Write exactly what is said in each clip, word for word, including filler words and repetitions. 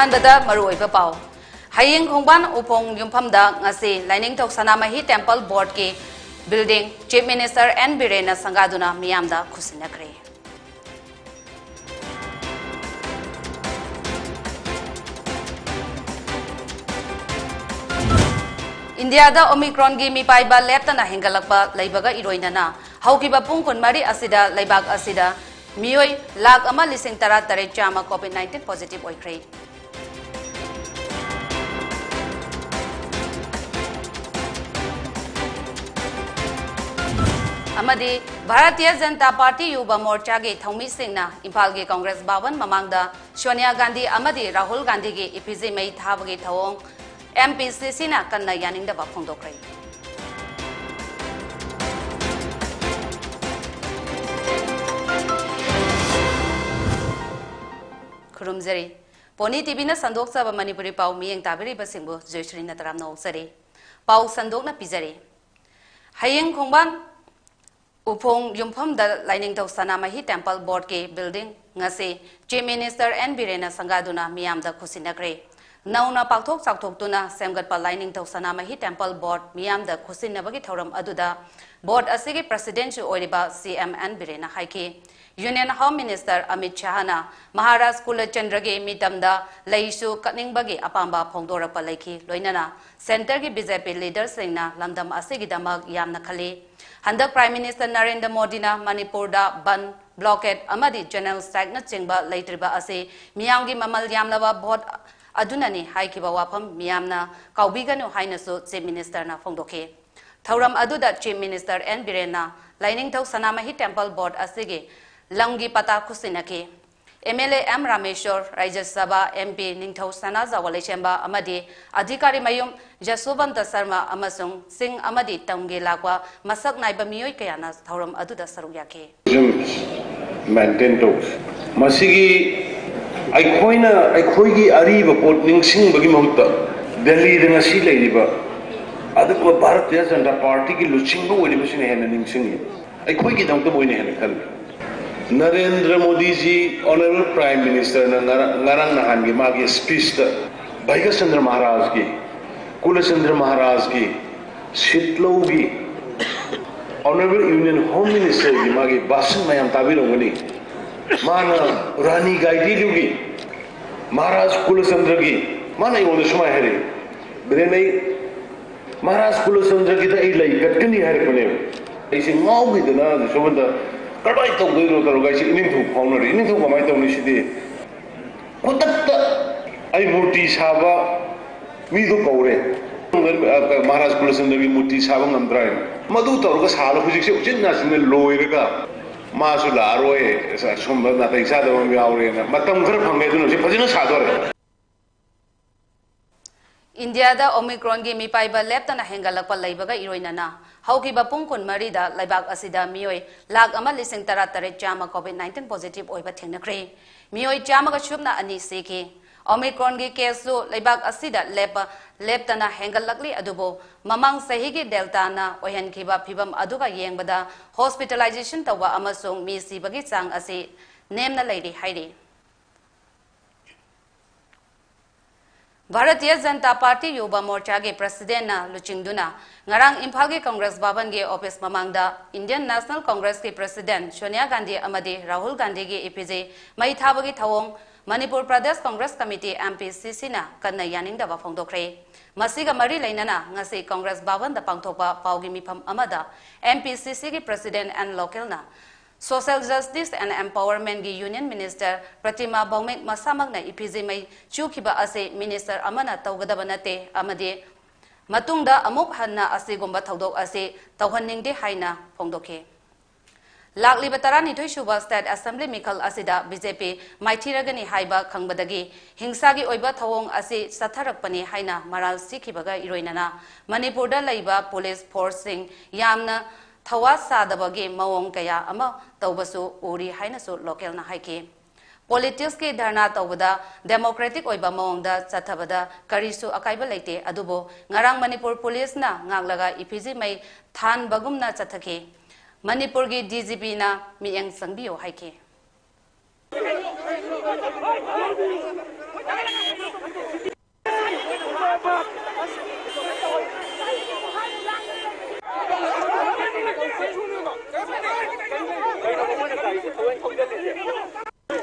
ꯑꯍꯥꯟꯕꯗ ꯃꯔꯨꯑꯣꯏꯕ ꯄꯥꯎ꯫ ꯍꯌꯦꯡ ꯈꯣꯡꯕꯥꯟ ꯎꯐꯣꯡ ꯌꯨꯝꯐꯝꯗ ꯉꯁꯤ ꯂꯥꯏꯅꯤꯡꯊꯧ ꯁꯅꯥꯃꯍꯤ ꯇꯦꯝꯄꯜ ꯕꯣꯔꯗꯀꯤ ꯕꯤꯜꯗꯤꯡ ꯆꯤꯐ ꯃꯤꯅꯤꯁꯇꯔ ꯑꯦꯟ ꯕꯤꯔꯦꯟꯅ ꯁꯪꯒꯥꯗꯨꯅ ꯃꯤꯌꯥꯝꯗ ꯈꯨꯠꯁꯤꯟꯅꯈ꯭ꯔꯦ꯫ ꯏꯟꯗꯤꯌꯥꯗ ꯑꯣꯃꯤꯀ꯭ꯔꯣꯟꯒꯤ ꯃꯤꯄꯥꯏꯕ ꯂꯦꯞꯇꯅ ꯍꯦꯟꯒꯠꯂꯛꯄ ꯂꯩꯕꯒ ꯏꯔꯣꯏꯅꯅ ꯍꯧꯈꯤꯕ ꯄꯨꯡ ꯀꯨꯟꯃꯔꯤ ꯑꯁꯤꯗ ꯂꯩꯕꯥꯛ ꯑꯁꯤꯗ ꯃꯤꯑꯣꯏ ꯂꯥꯈ ꯑꯃ ꯂꯤꯁꯤꯡ ꯇꯔꯥ ꯇꯔꯦꯠ ꯆꯥꯝꯃ ꯀꯣꯚꯤꯗ ꯅꯥꯏꯟꯇꯤꯟ ꯄꯣꯖꯤꯇꯤꯚ ꯑꯣꯏꯈ꯭ꯔꯦ꯫ ꯑꯃꯗꯤ ꯚꯥꯔꯇꯤꯌ ꯖꯅꯇꯥ ꯄꯥꯔꯇꯤ ꯌꯨꯕ ꯃꯣꯔꯆꯥꯒꯤ ꯊꯧꯃꯤꯁꯤꯡꯅ ꯏꯝꯐꯥꯜꯒꯤ ꯀꯣꯡꯒ꯭ꯔꯦꯁ ꯚꯕꯟ ꯃꯃꯥꯡꯗ ꯁꯣꯅꯤꯌꯥ ꯒꯥꯟꯙꯤ ꯑꯃꯗꯤ ꯔꯥꯍꯨꯜ ꯒꯥꯟꯙꯤꯒꯤ ꯏꯐꯤꯖꯤ ꯃꯩ ꯊꯥꯕꯒꯤ ꯊꯧꯑꯣꯡ ꯑꯦꯝ ꯄꯤ ꯁꯤ ꯁꯤꯅ ꯀꯟꯅ ꯌꯥꯅꯤꯡꯗꯕ ꯐꯣꯡꯗꯣꯛꯈ꯭ꯔꯦ꯫ ꯈꯨꯔꯨꯝꯖꯔꯤ꯫ ꯄꯣꯅꯤ ꯇꯤꯚꯤꯅ ꯁꯟꯗꯣꯛꯆꯕ ꯃꯅꯤꯄꯨꯔꯤ ꯄꯥꯎ ꯃꯤꯠꯌꯦꯡ ꯇꯥꯕꯤꯔꯤꯕꯁꯤꯡꯕꯨ ꯖꯣꯏꯁ꯭ꯔꯤꯅ ꯇꯔꯥꯝꯅ ꯑꯣꯛꯆꯔꯤ꯫ ꯄꯥꯎ ꯁꯟꯗꯣꯛꯅ ꯄꯤꯖꯔꯤ꯫ ꯍꯌꯦꯡ ꯈꯣꯡꯕꯥꯟ ꯎꯐꯣꯡ ꯌꯨꯝꯐꯝꯗ ꯂꯥꯏꯅꯤꯡꯊꯧ ꯁꯅꯥꯃꯍꯤ ꯇꯦꯝꯄꯜ ꯕꯣꯔꯗꯀꯤ ꯕꯤꯜꯗꯤꯡ ꯉꯁꯤ ꯆꯤꯐ ꯃꯤꯅꯤꯁꯇꯔ ꯑꯦꯟ ꯕꯤꯔꯦꯟꯅ ꯁꯪꯒꯥꯗꯨꯅ ꯃꯤꯌꯥꯝꯗ ꯈꯨꯠꯁꯤꯟꯅꯈ꯭ꯔꯦ꯫ ꯅꯧꯅ ꯄꯥꯛꯊꯣꯛ ꯆꯥꯎꯊꯣꯛꯇꯨꯅ ꯁꯦꯝꯒꯠꯄ ꯂꯥꯏꯅꯤꯡꯊꯧ ꯁꯅꯥꯃꯍꯤ ꯇꯦꯝꯄꯜ ꯕꯣꯔꯗ ꯃꯤꯌꯥꯝꯗ ꯈꯨꯠꯁꯤꯟꯅꯕꯒꯤ ꯊꯧꯔꯝ ꯑꯗꯨꯗ ꯕꯣꯔꯗ ꯑꯁꯤꯒꯤ ꯄ꯭ꯔꯁꯤꯗꯦꯟꯁꯨ ꯑꯣꯏꯔꯤꯕ ꯁꯤ ꯑꯦꯝ ꯑꯦꯟ ꯕꯤꯔꯦꯟꯅ ꯍꯥꯏꯈꯤ꯫ ꯌꯨꯅꯤꯌꯟ ꯍꯣꯝ ꯃꯤꯅꯤꯁꯇꯔ ꯑꯃꯤꯠ ꯁꯥꯍꯅ ꯃꯍꯥꯔꯥꯖ ꯀꯨꯂꯆꯟꯗ꯭ꯔꯒꯤ ꯃꯤꯇꯝꯗ ꯂꯩꯁꯨ ꯀꯠꯅꯤꯡꯕꯒꯤ ꯑꯄꯥꯝꯕ ꯐꯣꯡꯗꯣꯔꯛꯄ ꯂꯩꯈꯤ꯫ ꯂꯣꯏꯅꯅ ꯁꯦꯟꯇꯔꯒꯤ ꯕꯤ ꯖꯦ ꯄꯤ ꯂꯤꯗꯔꯁꯤꯡꯅ ꯂꯝꯗꯝ ꯑꯁꯤꯒꯤꯗꯃꯛ ꯌꯥꯝꯅ ꯈꯜꯂꯤ꯫ ꯍꯟꯗꯛ ꯄ꯭ꯔꯥꯏꯝ ꯃꯤꯅꯤꯁꯇꯔ ꯅꯔꯦꯟꯗ꯭ꯔ ꯃꯣꯗꯤꯅ ꯃꯅꯤꯄꯨꯔꯗ ꯕꯟ, ꯕ꯭ꯂꯣꯀꯦꯗ ꯑꯃꯗꯤ ꯖꯦꯅꯔꯦꯜ ꯁ꯭ꯇ꯭ꯔꯥꯏꯛꯅꯆꯤꯡꯕ ꯂꯩꯇ꯭ꯔꯤꯕ ꯑꯁꯤ ꯃꯤꯌꯥꯝꯒꯤ ꯃꯃꯜ ꯌꯥꯝꯂꯕ ꯚꯣꯠ ꯑꯗꯨꯅꯅꯤ ꯍꯥꯏꯈꯤꯕ ꯋꯥꯐꯝ ꯃꯤꯌꯥꯝꯅ ꯀꯥꯎꯕꯤꯒꯅꯨ ꯍꯥꯏꯅꯁꯨ ꯆꯤꯐ ꯃꯤꯅꯤꯁꯇꯔꯅ ꯐꯣꯡꯗꯣꯛꯈꯤ꯫ ꯊꯧꯔꯝ ꯑꯗꯨꯗ ꯆꯤꯐ ꯃꯤꯅꯤꯁꯇꯔ ꯑꯦꯟ ꯕꯤꯔꯦꯟꯅ ꯂꯥꯏꯅꯤꯡꯊꯧ ꯁꯅꯥꯃꯍꯤ ꯇꯦꯝꯄꯜ ꯕꯣꯔꯗ ꯑꯁꯤꯒꯤ ꯂꯝꯒꯤ ꯄꯇꯥ ꯈꯨꯠꯁꯤꯟꯅꯈꯤ꯫ M L A M Rameshwar, Rajya Sabha M P ꯅꯤꯡꯊꯧ ꯁꯅꯥꯖꯥꯎꯕ ꯂꯩꯁꯦꯝꯕ ꯑꯃꯗꯤ ꯑꯙꯤꯀꯥꯔꯤ ꯃꯌꯨꯝ ꯖꯁꯣꯕꯟꯇ ꯁꯔꯃ ꯑꯃꯁꯨꯡ ꯆꯤꯡ ꯑꯃꯗꯤ ꯇꯝꯒꯤ ꯂꯥꯛꯄ ꯃꯁꯛ ꯅꯥꯏꯕ ꯃꯤꯑꯣꯏ ꯀꯌꯥꯅ ꯊꯧꯔꯝ ꯑꯗꯨꯗ ꯁꯔꯨꯛ ꯌꯥꯈꯤ꯫ ꯃꯦꯟꯇꯦꯟ ꯇꯧ꯫ ꯃꯁꯤꯒꯤ ꯑꯩꯈꯣꯏꯅ ꯑꯩꯈꯣꯏꯒꯤ ꯑꯔꯤꯕ ꯄꯣꯠ ꯅꯤꯡꯁꯤꯡꯕꯒꯤ ꯃꯍꯨꯠꯇ ꯗꯦꯜꯂꯤꯗ ꯉꯁꯤ ꯂꯩꯔꯤꯕ ꯑꯗꯨꯒꯨꯝꯕ ꯚꯥꯔꯇꯤꯌ ꯖꯅꯇꯥ ꯄꯥꯔꯇꯤꯒꯤ ꯂꯨꯆꯤꯡꯕ ꯑꯣꯏꯔꯤꯕꯁꯤꯡꯅ ꯍꯦꯟꯅ ꯅꯤꯡꯁꯤꯡꯉꯤ꯫ ꯑꯩꯈꯣꯏꯒꯤꯗꯃꯛꯇꯕꯨ ꯑꯣꯏꯅ ꯍꯦꯟꯅ ꯈꯜꯂꯤ꯫ ꯅꯔꯦꯟꯗ꯭ꯔ ꯃꯣꯗꯤꯖꯤ, ꯑꯣꯅꯔꯦꯕꯜ ꯄ꯭ꯔꯥꯏꯝ ꯃꯤꯅꯤꯁꯇꯔꯅ ꯉꯔꯥꯡ, ꯉꯔꯥꯡ ꯅꯍꯥꯟꯒꯤ ꯃꯥꯒꯤ ꯁ꯭ꯄꯤꯆꯇ ꯚꯥꯒ꯭ꯌꯆꯟꯗ꯭ꯔ ꯃꯍꯥꯔꯥꯖꯀꯤ, ꯀꯨꯂꯆꯟꯗ꯭ꯔ ꯃꯍꯥꯔꯥꯖꯀꯤ, ꯁꯤꯠꯂꯧꯒꯤ, ꯑꯣꯅꯔꯦꯕꯜ ꯌꯨꯅꯤꯌꯟ ꯍꯣꯝ ꯃꯤꯅꯤꯁꯇꯔꯒꯤ ꯃꯥꯒꯤ ꯚꯥꯁꯟ ꯃꯌꯥꯝ ꯇꯥꯕꯤꯔꯝꯒꯅꯤ꯫ ꯃꯥꯅ ꯔꯥꯅꯤ ꯒꯥꯏꯗꯤꯂꯨꯒꯤ, ꯃꯍꯥꯔꯥꯖ ꯀꯨꯂꯆꯟꯗ꯭ꯔꯒꯤ, ꯃꯥꯅ ꯑꯩꯉꯣꯟꯗ ꯁꯨꯃꯥꯏꯅ ꯍꯥꯏꯔꯛꯏ, "ꯕꯤꯔꯦꯟ, ꯑꯩ ꯃꯍꯥꯔꯥꯖ ꯀꯨꯂꯆꯟꯗ꯭ꯔꯒꯤꯗ ꯑꯩ ꯂꯩ ꯀꯠꯀꯅꯤ" ꯍꯥꯏꯔꯛꯄꯅꯦꯕ꯫ ꯑꯩꯁꯦ ꯉꯥꯎꯈꯤꯗꯅ ꯁꯣꯝꯗ ꯀꯔꯝꯍꯥꯏꯅ ꯇꯧꯗꯣꯏꯅꯣ ꯇꯧꯔꯒ ꯑꯩꯁꯦ ꯏꯅꯤꯡꯊꯧ ꯐꯥꯎꯅꯔꯦ꯫ "ꯏꯅꯤꯡꯊꯧ ꯀꯃꯥꯏꯅ ꯇꯧꯅꯤ ꯁꯤꯗꯤ?" ꯈꯨꯗꯛꯇ ꯑꯩ ꯃꯨꯔꯇꯤ ꯁꯥꯕ ꯃꯤꯗꯣ ꯀꯧꯔꯦ꯫ ꯃꯍꯥꯔꯥꯖ ꯀꯨꯂꯆꯟꯗ꯭ꯔꯒꯤ ꯃꯨꯔꯇꯤ ꯁꯥꯕ ꯉꯝꯗ꯭ꯔꯥ ꯍꯥꯏꯅ꯫ ꯃꯗꯨ ꯇꯧꯔꯒ ꯁꯥꯔꯒ ꯍꯧꯖꯤꯛꯁꯦ ꯎꯆꯤꯟ ꯅꯥꯆꯤꯟꯅ ꯂꯣꯏꯔꯒ ꯃꯥꯁꯨ ꯂꯥꯛꯑꯔꯣꯏ, ꯑꯁꯨꯝꯕ ꯅꯥꯇꯩ ꯆꯥꯗꯕ ꯑꯃ ꯌꯥꯎꯔꯦꯅ ꯃꯇꯝ ꯈꯔ ꯐꯪꯉꯦ, ꯑꯗꯨꯅ ꯍꯧꯖꯤꯛ ꯐꯖꯅ ꯁꯥꯗꯣꯔꯦ꯫ ꯏꯟꯗꯤꯌꯥꯗ ꯑꯣꯃꯤꯀ꯭ꯔꯣꯟꯒꯤ ꯃꯤꯄꯥꯏꯕ ꯂꯦꯞꯇꯅ ꯍꯦꯟꯒꯠꯂꯛꯄ ꯂꯩꯕꯒ ꯏꯔꯣꯏꯅꯅ ꯍꯧꯈꯤꯕ ꯄꯨꯡ ꯀꯨꯟꯃꯔꯤꯗ ꯂꯩꯕꯥꯛ ꯑꯁꯤꯗ ꯃꯤꯑꯣꯏ ꯂꯥꯈ ꯑꯃ ꯂꯤꯁꯤꯡ ꯇꯔꯥꯇꯔꯦꯠ ꯆꯥꯝꯃ ꯀꯣꯚꯤꯗ ꯅꯥꯏꯟꯇꯤꯟ ꯄꯣꯖꯤꯇꯤꯚ ꯑꯣꯏꯕ ꯊꯦꯡꯅꯈ꯭ꯔꯦ꯫ ꯃꯤꯑꯣꯏ ꯆꯥꯝꯃꯒ ꯁꯨꯞꯅ ꯑꯅꯤ ꯁꯤꯈꯤ꯫ ꯑꯣꯃꯤꯀ꯭ꯔꯣꯟꯒꯤ ꯀꯦꯁꯁꯨ ꯂꯩꯕꯥꯛ ꯑꯁꯤꯗ ꯂꯦꯞꯄ ꯂꯦꯞꯇꯅ ꯍꯦꯟꯒꯠꯂꯛꯂꯤ, ꯑꯗꯨꯕꯨ ꯃꯃꯥꯡ ꯆꯍꯤꯒꯤ ꯗꯦꯜꯇꯥꯅ ꯑꯣꯏꯍꯟꯈꯤꯕ ꯐꯤꯚꯝ ꯑꯗꯨꯒ ꯌꯦꯡꯕꯗ ꯍꯣꯁꯄꯤꯇꯥꯂꯥꯏꯖꯦꯁꯟ ꯇꯧꯕ ꯑꯃꯁꯨꯡ ꯃꯤ ꯁꯤꯕꯒꯤ ꯆꯥꯡ ꯑꯁꯤ ꯅꯦꯝꯅ ꯂꯩꯔꯤ ꯍꯥꯏꯔꯤ꯫ ꯚꯥꯔꯇꯤꯌ ꯖꯅꯇꯥ ꯄꯥꯔꯇꯤ ꯌꯨꯕ ꯃꯣꯔꯆꯥꯒꯤ ꯄ꯭ꯔꯁꯤꯗꯦꯟꯅ ꯂꯨꯆꯤꯡꯗꯨꯅ ꯉꯔꯥꯡ ꯏꯝꯐꯥꯜꯒꯤ ꯀꯪꯒ꯭ꯔꯦꯁ ꯚꯕꯟꯒꯤ ꯑꯣꯐꯤꯁ ꯃꯃꯥꯡꯗ ꯏꯟꯗꯤꯌꯟ ꯅꯦꯁꯅꯦꯜ ꯀꯪꯒ꯭ꯔꯦꯁꯀꯤ ꯄ꯭ꯔꯁꯤꯗꯦꯟ ꯁꯣꯅꯤꯌꯥ ꯒꯥꯟꯙꯤ ꯑꯃꯗꯤ ꯔꯥꯍꯨꯜ ꯒꯥꯟꯙꯤꯒꯤ ꯏꯐꯤꯖꯤ ꯃꯩ ꯊꯥꯕꯒꯤ ꯊꯧꯑꯣꯡ Manipur Pradesh Congress committee, M P C ꯁꯤꯅ ꯀꯟꯅ ꯌꯥꯅꯤꯡꯗꯕ ꯐꯣꯡꯗꯣꯛꯈ꯭ꯔꯦ꯫ ꯃꯁꯤꯒ ꯃꯔꯤ ꯂꯩꯅꯅ ꯉꯁꯤ ꯀꯪꯒ꯭ꯔꯦꯁ ꯚꯕꯟꯗ ꯄꯥꯡꯊꯣꯛꯄ ꯄꯥꯎꯒꯤ ꯃꯤꯐꯝ ꯑꯃꯗ ꯑꯦꯝ ꯄꯤ ꯁꯤ ꯁꯤꯒꯤ ꯄ꯭ꯔꯁꯤꯗꯦꯟ ꯑꯦꯟ ꯂꯣꯀꯦꯜꯅ Social Justice and Empowerment ꯒꯤ Union Minister ꯄ꯭ꯔꯇꯤꯃꯥ ꯚꯧꯃꯤꯛ ꯃꯁꯥꯃꯛꯅ ꯏꯐꯤꯖꯤ ꯃꯩ ꯆꯨꯈꯤꯕ ꯑꯁꯤ ꯃꯤꯅꯤꯁꯇꯔ ꯑꯃꯅ ꯇꯧꯒꯗꯕ ꯅꯠꯇꯦ ꯑꯃꯗꯤ ꯃꯇꯨꯡꯗ ꯑꯃꯨꯛ ꯍꯟꯅ ꯑꯁꯤꯒꯨꯝꯕ ꯊꯧꯗꯣꯛ ꯑꯁꯤ ꯇꯧꯍꯟꯅꯤꯡꯗꯦ ꯍꯥꯏꯅ ꯐꯣꯡꯗꯣꯛꯈꯤ꯫ ꯂꯥꯛꯂꯤꯕ ꯇꯔꯥꯅꯤꯊꯣꯏ ꯁꯨꯕ ꯁ꯭ꯇꯦꯠ ꯑꯦꯁꯦꯝꯕ꯭ꯂꯤ ꯃꯤꯈꯜ ꯑꯁꯤꯗ ꯕꯤ ꯖꯦ ꯄꯤ ꯃꯥꯏꯊꯤꯔꯒꯅꯤ ꯍꯥꯏꯕ ꯈꯪꯕꯗꯒꯤ ꯍꯤꯡꯁꯥꯒꯤ ꯑꯣꯏꯕ ꯊꯧꯑꯣꯡ ꯑꯁꯤ ꯆꯠꯊꯔꯛꯄꯅꯤ ꯍꯥꯏꯅ ꯃꯔꯥꯜ ꯁꯤꯈꯤꯕꯒ ꯏꯔꯣꯏꯅꯅ ꯃꯅꯤꯄꯨꯔꯗ ꯂꯩꯕ ꯄꯨꯂꯤꯁ ꯐꯣꯔꯁꯁꯤꯡ ꯌꯥꯝꯅ ꯊꯋꯥ ꯁꯥꯗꯕꯒꯤ ꯃꯑꯣꯡ ꯀꯌꯥ ꯑꯃ ꯇꯧꯕꯁꯨ ꯎꯔꯤ ꯍꯥꯏꯅꯁꯨ ꯂꯣꯀꯦꯜꯅ ꯍꯥꯏꯈꯤ꯫ ꯄꯣꯂꯤꯇꯤꯛꯁꯀꯤ ꯙꯔꯅꯥ ꯇꯧꯕꯗ ꯗꯦꯃꯣꯀ꯭ꯔꯦꯇꯤꯛ ꯑꯣꯏꯕ ꯃꯑꯣꯡꯗ ꯆꯠꯊꯕꯗ ꯀꯔꯤꯁꯨ ꯑꯀꯥꯏꯕ ꯂꯩꯇꯦ, ꯑꯗꯨꯕꯨ ꯉꯔꯥꯡ ꯃꯅꯤꯄꯨꯔ ꯄꯨꯂꯤꯁꯅ ꯉꯥꯛꯂꯒ ꯏꯐꯤꯖꯤ ꯃꯩ ꯊꯥꯟꯕꯒꯨꯝꯅ ꯆꯠꯊꯈꯤ꯫ ꯃꯅꯤꯄꯨꯔꯒꯤ ꯗꯤ ꯖꯤ ꯄꯤꯅ ꯃꯤꯠꯌꯦꯡ ꯆꯪꯕꯤꯌꯨ ꯍꯥꯏꯈꯤ꯫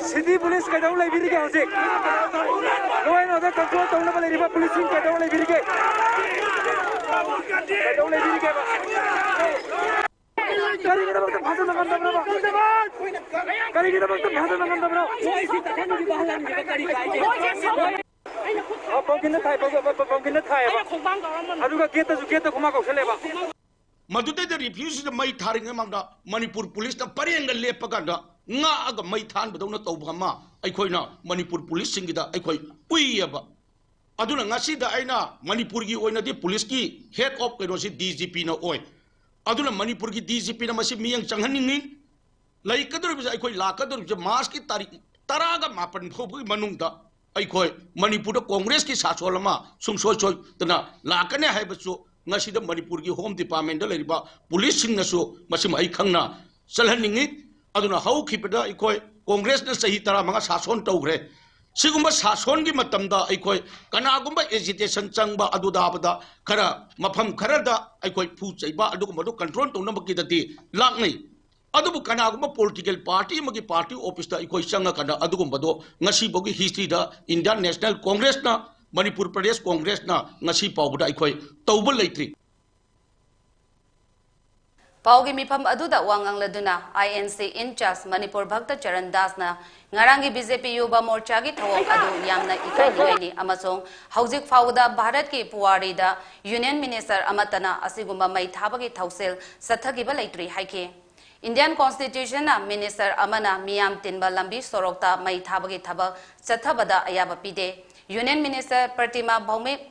ꯁꯤꯇꯤ ꯄꯨꯂꯤꯁ ꯀꯩꯗꯧ ꯂꯩꯕꯤꯔꯤꯒꯦ ꯍꯧꯖꯤꯛ? Law and order control ꯇꯧꯅꯕ ꯂꯩꯔꯤꯕ ꯄꯨꯂꯤꯁꯁꯤꯡ ꯀꯩꯗꯧ ꯂꯩꯕꯤꯔꯤꯒꯦ? ꯀꯩꯗꯧ ꯂꯩꯕꯤꯔꯤꯒꯦꯕ? ꯀꯔꯤꯒꯤꯗꯃꯛꯇ ꯐꯥꯖꯤꯟꯕ ꯉꯝꯗꯕꯅꯣꯕ? ꯀꯔꯤꯒꯤꯗꯃꯛꯇ ꯐꯥꯖꯤꯟꯕ ꯉꯝꯗꯕꯅꯣ? ꯑ, ꯄꯝꯀꯤꯟꯅ ꯊꯥꯏ, ꯄꯝ-, ꯄꯝ-, ꯄꯝꯀꯤꯟꯅ ꯊꯥꯏꯌꯦꯕ꯫ ꯑꯗꯨꯒ ꯒꯦꯠꯇꯁꯨ, ꯒꯦꯠꯇ ꯈꯨꯃꯥ ꯀꯧꯁꯜꯂꯦꯕ꯫ ꯃꯗꯨꯗꯩꯗ ꯔꯤꯐ꯭ꯌꯨꯖꯤꯗ ꯃꯩ ꯊꯥꯔꯤꯉꯩ ꯃꯃꯥꯡꯗ ꯃꯅꯤꯄꯨꯔ ꯄꯨꯂꯤꯁꯇ ꯄꯔꯦꯡꯒ ꯂꯦꯞꯄ ꯀꯥꯟꯗ ꯉꯥꯛꯑꯒ ꯃꯩ ꯊꯥꯍꯟꯕꯗꯧꯅ ꯇꯧꯕ ꯑꯃ ꯑꯩꯈꯣꯏꯅ ꯃꯅꯤꯄꯨꯔ ꯄꯨꯂꯤꯁꯁꯤꯡꯒꯤꯗ ꯑꯩꯈꯣꯏ ꯎꯏꯌꯦꯕ꯫ ꯑꯗꯨꯅ ꯉꯁꯤꯗ ꯑꯩꯅ ꯃꯅꯤꯄꯨꯔꯒꯤ ꯑꯣꯏꯅꯗꯤ ꯄꯨꯂꯤꯁꯀꯤ head of ꯀꯩꯅꯣꯁꯤ ꯗꯤ ꯖꯤ ꯄꯤꯅ ꯑꯣꯏ꯫ ꯑꯗꯨꯅ ꯃꯅꯤꯄꯨꯔꯒꯤ ꯗꯤ ꯖꯤ ꯄꯤꯅ ꯃꯁꯤ ꯃꯤꯠꯌꯦꯡ ꯆꯪꯍꯟꯅꯤꯡꯉꯤ꯫ ꯂꯩꯒꯗꯧꯔꯤꯕꯁꯦ, ꯑꯩꯈꯣꯏ ꯂꯥꯛꯀꯗꯧꯔꯤꯕꯁꯦ ꯃꯥꯔꯁꯀꯤ ꯇꯥꯔꯤꯛ ꯇꯔꯥꯒ ꯃꯥꯄꯟ ꯐꯥꯎꯕꯒꯤ ꯃꯅꯨꯡꯗ ꯑꯩꯈꯣꯏ ꯃꯅꯤꯄꯨꯔꯗ ꯀꯣꯡꯒ꯭ꯔꯦꯁꯀꯤ ꯁꯥꯁꯣꯟ ꯑꯃ ꯁꯨꯡꯁꯣꯏ ꯁꯣꯏꯗꯅ ꯂꯥꯛꯀꯅꯤ ꯍꯥꯏꯕꯁꯨ ꯉꯁꯤꯗ ꯃꯅꯤꯄꯨꯔꯒꯤ ꯍꯣꯝ ꯗꯤꯄꯥꯔꯠꯃꯦꯟꯗ ꯂꯩꯔꯤꯕ ꯄꯨꯂꯤꯁꯁꯤꯡꯅꯁꯨ ꯃꯁꯤꯃ ꯑꯩ ꯈꯪꯅ ꯆꯠꯍꯟꯅꯤꯡꯉꯤ꯫ ꯑꯗꯨꯅ ꯍꯧꯈꯤꯕꯗ ꯑꯩꯈꯣꯏ ꯀꯣꯡꯒ꯭ꯔꯦꯁꯅ ꯆꯍꯤ ꯇꯔꯥꯃꯉꯥ ꯁꯥꯁꯣꯟ ꯇꯧꯈ꯭ꯔꯦ꯫ ꯁꯤꯒꯨꯝꯕ ꯁꯥꯁꯣꯟꯒꯤ ꯃꯇꯝꯗ ꯑꯩꯈꯣꯏ ꯀꯅꯥꯒꯨꯝꯕ agitation ꯆꯪꯕ ꯑꯗꯨꯗꯥꯕꯗ ꯈꯔ ꯃꯐꯝ ꯈꯔꯗ ꯑꯩꯈꯣꯏ ꯐꯨ ꯆꯩꯕ ꯑꯗꯨꯒꯨꯝꯕꯗꯨ control ꯇꯧꯅꯕꯒꯤꯗꯗꯤ ꯂꯥꯛꯅꯩ꯫ ꯑꯗꯨꯕꯨ ꯀꯅꯥꯒꯨꯝꯕ political party ꯑꯃꯒꯤ party officeꯇ ꯑꯩꯈꯣꯏ ꯆꯪꯉꯀꯥꯟꯗ ꯑꯗꯨꯒꯨꯝꯕꯗꯣ ꯉꯁꯤꯐꯥꯎꯒꯤ historyꯗ Indian National Congressꯅ, ꯃꯅꯤꯄꯨꯔ ꯄ꯭ꯔꯗꯦꯁ ꯀꯣꯡꯒ꯭ꯔꯦꯁꯅ ꯉꯁꯤ ꯐꯥꯎꯕꯗ ꯑꯩꯈꯣꯏ ꯇꯧꯕ ꯂꯩꯇ꯭ꯔꯤ꯫ ꯄꯥꯎꯒꯤ ꯃꯤꯐꯝ ꯑꯗꯨꯗ ꯋꯥ ꯉꯥꯡꯂꯗꯨꯅ I N C in charge Manipur Bhakta Charan ꯗꯥꯁꯅ ꯉꯔꯥꯡꯒꯤ ꯕꯤ ꯖꯦ ꯄꯤ ꯌꯨꯕ ꯃꯣꯔꯆꯥꯒꯤ ꯊꯧꯑꯣꯡ ꯑꯗꯨ ꯌꯥꯝꯅ ꯏꯀꯥꯏ ꯅꯤꯡꯉꯥꯏꯅꯤ ꯑꯃꯁꯨꯡ ꯍꯧꯖꯤꯛ ꯐꯥꯎꯕꯗ ꯚꯥꯔꯠꯀꯤ ꯄꯨꯋꯥꯔꯤꯗ union minister ꯑꯃꯠꯇꯅ ꯑꯁꯤꯒꯨꯝꯕ ꯃꯩ ꯊꯥꯕꯒꯤ ꯊꯧꯁꯤꯜ ꯆꯠꯊꯈꯤꯕ ꯂꯩꯇ꯭ꯔꯤ ꯍꯥꯏꯈꯤ꯫ Indian constitutionꯅ minister ꯑꯃꯅ ꯃꯤꯌꯥꯝ ꯇꯤꯟꯕ ꯂꯝꯕꯤ ꯁꯣꯔꯣꯛꯇ ꯃꯩ ꯊꯥꯕꯒꯤ ꯊꯕꯛ ꯆꯠꯊꯕꯗ ꯑꯌꯥꯕ ꯄꯤꯗꯦ꯫ Union minister ꯄ꯭ꯔꯇꯤꯃꯥ ꯚꯧꯃꯤꯛ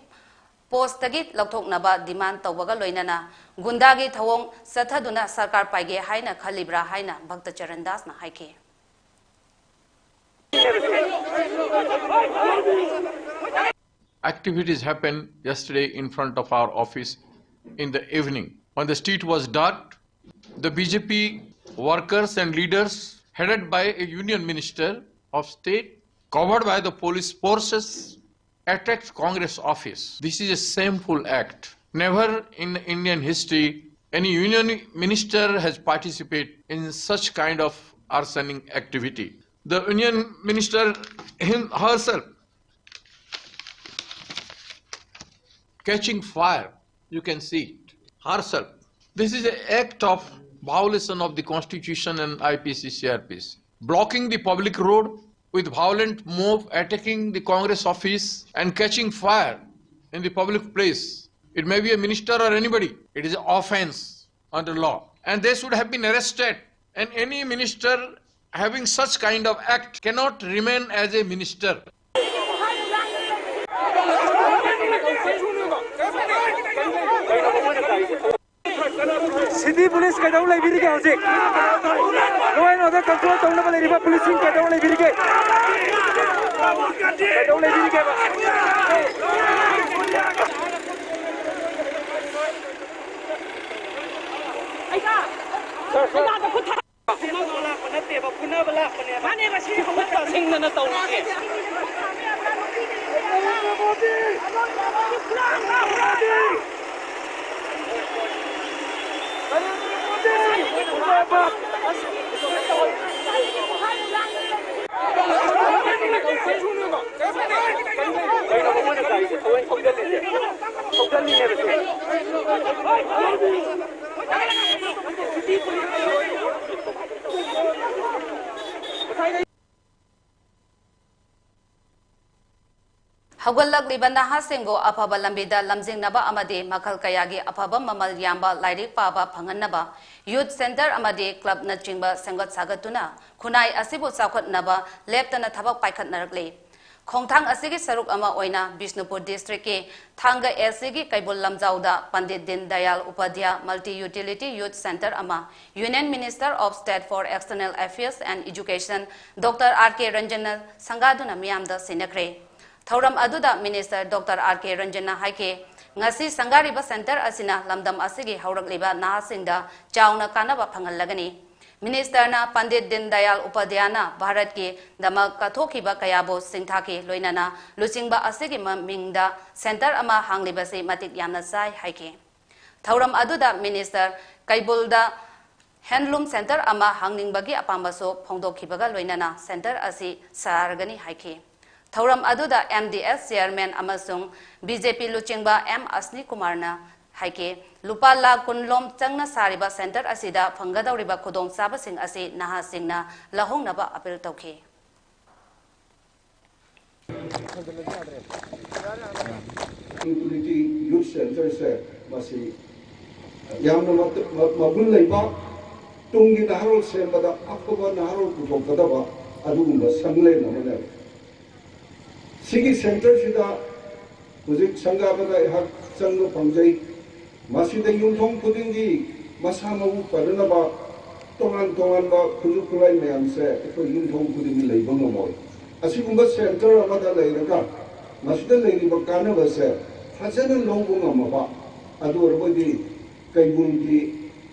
postꯇꯒꯤ ꯂꯧꯊꯣꯛꯅꯕ demand ꯇꯧꯕꯒ ꯂꯣꯏꯅꯅ ꯒꯨꯟꯗꯥꯒꯤ ꯊꯧꯑꯣꯡ ꯆꯠꯊꯗꯨꯅ ꯁꯔꯀꯥꯔ ꯄꯥꯏꯒꯦ ꯍꯥꯏꯅ ꯈꯜꯂꯤꯕ꯭ꯔꯥ ꯍꯥꯏꯅ ꯚꯛꯇ ꯆꯔꯟ ꯗꯥꯁꯅ ꯍꯥꯏꯈꯤ꯫ Activities happened yesterday in front of our office in the evening. When the street was dark, The B J P workers and leaders, headed by a union minister of state, covered by the police forces, attacked Congress office. This is a shameful act. Never in Indian history any union minister has participated in such kind of arsoning activity. The union minister him, herself catching fire, you can see it, herself. This is an act of violation of the constitution and I P C C R P C. Blocking the public road with violent mob, attacking the Congress office and catching fire in the public place. It may be a minister or anybody. It is an offense under law. And they should have been arrested. And any minister having such kind of act cannot remain as a minister. City police ꯀꯩꯗꯧ ꯂꯩꯕꯤꯔꯤꯒꯦ ꯍꯧꯖꯤꯛ? Law and order control ꯇꯧꯅꯕ ꯂꯩꯔꯤꯕ police ꯁꯤꯡ ꯀꯩꯗꯧ ꯂꯩꯕꯤꯔꯤꯒꯦ? ꯀꯩꯗꯧ ꯂꯩꯕꯤꯔꯤꯒꯦꯕ? ꯐꯨꯅꯕ ꯂꯥꯛꯄ ꯅꯠꯇꯦꯕ, ꯐꯨꯅꯕ ꯂꯥꯛꯄꯅꯦꯕ꯫ ꯃꯥꯅꯦꯕ, ꯁꯤ ꯍꯧꯒꯠꯄ ꯁꯤꯡꯗꯅ ꯇꯧꯔꯤꯁꯦ꯫ ꯍꯧꯒꯠꯂꯛꯂꯤꯕ ꯅꯍꯥꯁꯤꯡꯕꯨ ꯑꯐꯕ ꯂꯝꯕꯤꯗ ꯂꯝꯖꯤꯡꯅꯕ ꯑꯃꯗꯤ ꯃꯈꯜ ꯀꯌꯥꯒꯤ ꯑꯐꯕ ꯃꯃꯜ ꯌꯥꯝꯕ ꯂꯥꯏꯔꯤꯛ ꯄꯥꯕ ꯐꯪꯍꯟꯅꯕ Youth Centre ꯑꯃꯗꯤ clubꯅꯆꯤꯡꯕ ꯁꯦꯝꯒꯠ ꯁꯥꯒꯠꯇꯨꯅ ꯈꯨꯟꯅꯥꯏ ꯑꯁꯤꯕꯨ ꯆꯥꯎꯈꯠꯅꯕ ꯂꯦꯞꯇꯅ ꯊꯕꯛ ꯄꯥꯏꯈꯠꯅꯔꯛꯂꯤ꯫ ꯈꯣꯡꯊꯥꯡ ꯑꯁꯤꯒꯤ ꯁꯔꯨꯛ ꯑꯃ ꯑꯣꯏꯅ ꯕꯤꯁꯅꯨꯄꯨꯔ districtꯀꯤ ꯊꯥꯡꯒ LACꯒꯤ ꯀꯩꯕꯨꯜ ꯂꯝꯖꯥꯎꯗ ꯄꯟꯗꯤꯠ ꯗꯤꯟ Dayal ꯎꯄꯥꯙ꯭ꯌꯥ Multi Utility Youth Centre ꯑꯃ Union Minister of State for External Affairs and Education Doctor R K ꯔꯟꯖꯟꯅ ꯁꯪꯒꯥꯗꯨꯅ ꯃꯤꯌꯥꯝꯗ ꯁꯤꯟꯅꯈ꯭ꯔꯦ꯫ ꯊꯧꯔꯝ ꯑꯗꯨꯗ Minister Doctor R K ꯔꯟꯖꯟꯅ ꯍꯥꯏꯈꯤ, ꯉꯁꯤ ꯁꯪꯒꯥꯔꯤꯕ center ꯑꯁꯤꯅ ꯂꯝꯗꯝ ꯑꯁꯤꯒꯤ ꯍꯧꯔꯛꯂꯤꯕ ꯅꯍꯥꯁꯤꯡꯗ ꯆꯥꯎꯅ ꯀꯥꯟꯅꯕ ꯐꯪꯍꯜꯂꯒꯅꯤ꯫ Minister ꯅ ꯄꯟꯗꯤꯠ ꯗꯤꯟ ꯗꯌꯥꯜ ꯎꯄꯥꯙ꯭ꯌꯥꯅ ꯚꯥꯔꯠꯀꯤꯗꯃꯛ ꯀꯠꯊꯣꯛꯈꯤꯕ ꯀꯌꯥꯕꯨ ꯁꯤꯡꯊꯥꯈꯤ, ꯂꯣꯏꯅꯅ ꯂꯨꯆꯤꯡꯕ ꯑꯁꯤꯒꯤ ꯃꯃꯤꯡꯗ center ꯑꯃ ꯍꯥꯡꯂꯤꯕꯁꯤ ꯃꯇꯤꯛ ꯌꯥꯝꯅ ꯆꯥꯏ ꯍꯥꯏꯈꯤ꯫ ꯊꯧꯔꯝ ꯑꯗꯨꯗ Minister ꯀꯩꯕꯨꯜꯗ handloom center ꯑꯃ ꯍꯥꯡꯅꯤꯡꯕꯒꯤ ꯑꯄꯥꯝꯕꯁꯨ ꯐꯣꯡꯗꯣꯛꯈꯤꯕꯒ ꯂꯣꯏꯅꯅ center ꯑꯁꯤ ꯁꯥꯔꯒꯅꯤ ꯍꯥꯏꯈꯤ꯫ ꯊꯧꯔꯝ ꯑꯗꯨꯗ M D S chairman ꯑꯃꯁꯨꯡ B J P ꯂꯨꯆꯤꯡꯕ M ꯑꯁꯅꯤ ꯀꯨꯃꯥꯔꯅ ꯍꯥꯏꯈꯤ, ꯂꯨꯄꯥ ꯂꯥꯈ ꯀꯨꯟ ꯂꯣꯝ ꯆꯪꯅ ꯁꯥꯔꯤꯕ center ꯑꯁꯤꯗ ꯐꯪꯒꯗꯧꯔꯤꯕ ꯈꯨꯗꯣꯡꯆꯥꯕꯁꯤꯡ ꯑꯁꯤ ꯅꯍꯥꯁꯤꯡꯅ ꯂꯧꯍꯧꯅꯕ appeal ꯇꯧꯈꯤ꯫ Community Youth Centre ꯁꯦ ꯃꯁꯤ ꯌꯥꯝꯅ ꯃ- ꯃ- ꯃꯒꯨꯟ ꯂꯩꯕ, ꯇꯨꯡꯒꯤ ꯅꯍꯥꯔꯣꯜ ꯁꯦꯝꯕꯗ ꯑꯐꯕ ꯅꯍꯥꯔꯣꯜ ꯄꯨꯊꯣꯛꯀꯗꯕ ꯑꯗꯨꯒꯨꯝꯕ ꯁꯪꯂꯦꯟ ꯑꯃꯅꯦꯕ꯫ ꯁꯤꯒꯤ centre ꯁꯤꯗ ꯍꯧꯖꯤꯛ ꯁꯪꯒꯥꯕꯗ ꯑꯩꯍꯥꯛ ꯆꯪꯕ ꯐꯪꯖꯩ꯫ ꯃꯁꯤꯗ ꯌꯨꯝꯊꯣꯡ ꯈꯨꯗꯤꯡꯒꯤ ꯃꯁꯥ ꯃꯎ ꯐꯅꯅꯕ ꯇꯣꯉꯥꯟ ꯇꯣꯉꯥꯟꯕ ꯈꯨꯠꯁꯨ ꯈꯨꯠꯂꯥꯏ ꯃꯌꯥꯝꯁꯦ ꯑꯩꯈꯣꯏ ꯌꯨꯝꯊꯣꯡ ꯈꯨꯗꯤꯡꯒꯤ ꯂꯩꯕ ꯉꯝꯃꯣꯏ꯫ ꯑꯁꯤꯒꯨꯝꯕ centre ꯑꯃꯗ ꯂꯩꯔꯒ ꯃꯁꯤꯗ ꯂꯩꯔꯤꯕ ꯀꯥꯟꯅꯕꯁꯦ ꯐꯖꯅ ꯂꯧꯕ ꯉꯝꯃꯕ, ꯑꯗꯨ ꯑꯣꯏꯔꯕꯗꯤ ꯀꯩꯕꯨꯜꯒꯤ